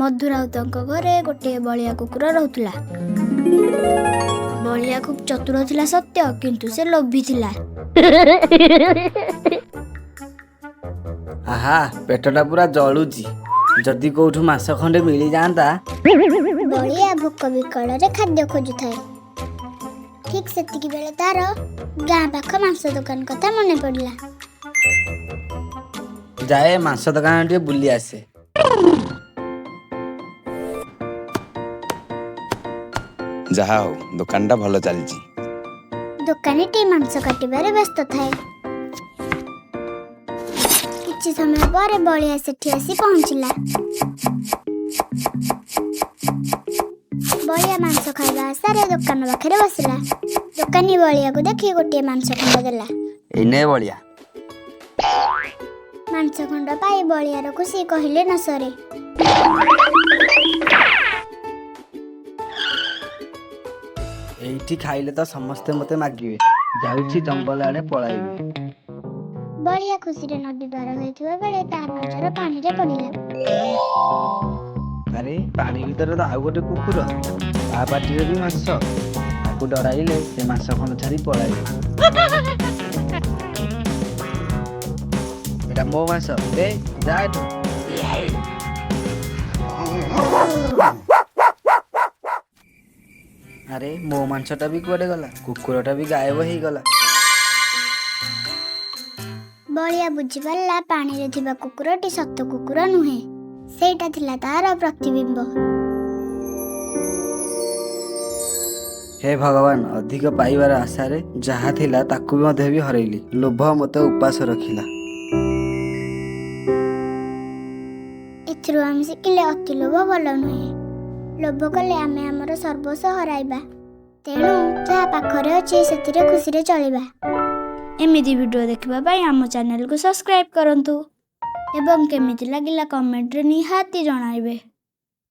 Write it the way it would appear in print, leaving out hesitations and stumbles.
ମଧୁ ରାଉତଙ୍କ ଘରେ ଗୋଟିଏ ବଳିଆ କୁକୁର ରହୁଥିଲା। ବଳିଆ ଖୁବ୍ ଚତୁର ଥିଲା ସତ୍ୟ, କିନ୍ତୁ ସେ ଲୋଭୀ ଥିଲା। ଆହା, ପେଟଟା ପୁରା ଜଳୁଛି। ଯଦି କୋଉଠୁ ମାଂସ ଖଣ୍ଡେ ମିଳିଯାଆନ୍ତା। ବଳିଆ ଭୋକ ବିକଳରେ ଖାଦ୍ୟ ଖୋଜୁଥାଏ। ଠିକ୍ ସେତିକି ବେଳେ ତାର ଗାଁ ପାଖ ମାଂସ ଦୋକାନ କଥା ମନେ ପଡ଼ିଲା। ଯାଏ ମାଂସ ଦୋକାନ ଟିକେ ବୁଲି ଆସେ। ଯାହା ହଉ, ଦୋକାନଟା ଭଲ ଚାଲିଛି। ଦୋକାନୀଟି ମାଂସ କାଟିବାରେ ବ୍ୟସ୍ତ ଥାଏ। କିଛି ସମୟ ପରେ ବଳିଆ ସେଠି ଆସି ପହଞ୍ଚିଲା। ବଳିଆ ମାଂସ ଖାଇବା ଆଶାରେ ଦୋକାନ ପାଖରେ ବସିଲା। ଦୋକାନୀ ବଳିଆକୁ ଦେଖି ଗୋଟିଏ ମାଂସ ଖଣ୍ଡ ଦେଲା। ଏଇନେ ବଳିଆ। ମାଂସ ଖଣ୍ଡ ପାଇ ବଳିଆର ଖୁସି କହିଲେ ନ ସରେ। ଏଇଠି ଖାଇଲେ ତ ସମସ୍ତେ ମତେ ମାଗିବେ। ଯାଉଛି ଜଙ୍ଗଲ ଆଡେ ପଳାଇବି। ବଳିଆ ଖୁସିରେ ନଦୀ ପାର ହେଉଥିବା ବେଳେ ତା ନଜର ପାଣିରେ ପଡ଼ିଲା। ଆରେ, ପାଣି ଭିତରେ ତ ଆଉ ଗୋଟେ କୁକୁର, ତା ପାଟିରେ ବି ମାଂସ। ତାକୁ ଡରାଇଲେ ସେ ମାଂସ ଖଣ୍ଡ ଛାଡି ପଳାଇବ। ଏଟା ମୋ ମାଂସ, ଦେ ଯା ଏଠୁ। ଆରେ, ମୋ ମାଂସଟା ବି କୁଆଡେ ଗଲା? କୁକୁରଟା ବି ଗାୟବ ହେଇଗଲା। ବଳିଆ ବୁଝିପାରିଲା ପାଣିରେ ଥିବା କୁକୁରଟି ସତ କୁକୁର ନୁହେଁ, ସେଇଟା ଥିଲା ତାର ପ୍ରତିବିମ୍ବ। ହେ ଭଗବାନ, ଅଧିକ ପାଇବାର ଆଶାରେ ଯାହା ଥିଲା ତାକୁ ବି ମଧ୍ୟ ବି ହରେଇଲି। ଲୋଭ ମୋତେ ଉପାସ ରଖିଲା। ଏଥିରୁ ଆମେ ଶିଖିଲେ ଅତି ଲୋଭ ଭଲ ନୁହେଁ। ଲୋଭ କଲେ ଆମେ ଆମର ସର୍ବସ୍ୱ ହରାଇବା। ତେଣୁ ଯାହା ପାଖରେ ଅଛି ସେଥିରେ ଖୁସିରେ ଚଳିବା। ଏମିତି ଭିଡ଼ିଓ ଦେଖିବା ପାଇଁ ଆମ ଚ୍ୟାନେଲକୁ ସବସ୍କ୍ରାଇବ୍ କରନ୍ତୁ ଏବଂ କେମିତି ଲାଗିଲା କମେଣ୍ଟରେ ନିହାତି ଜଣାଇବେ।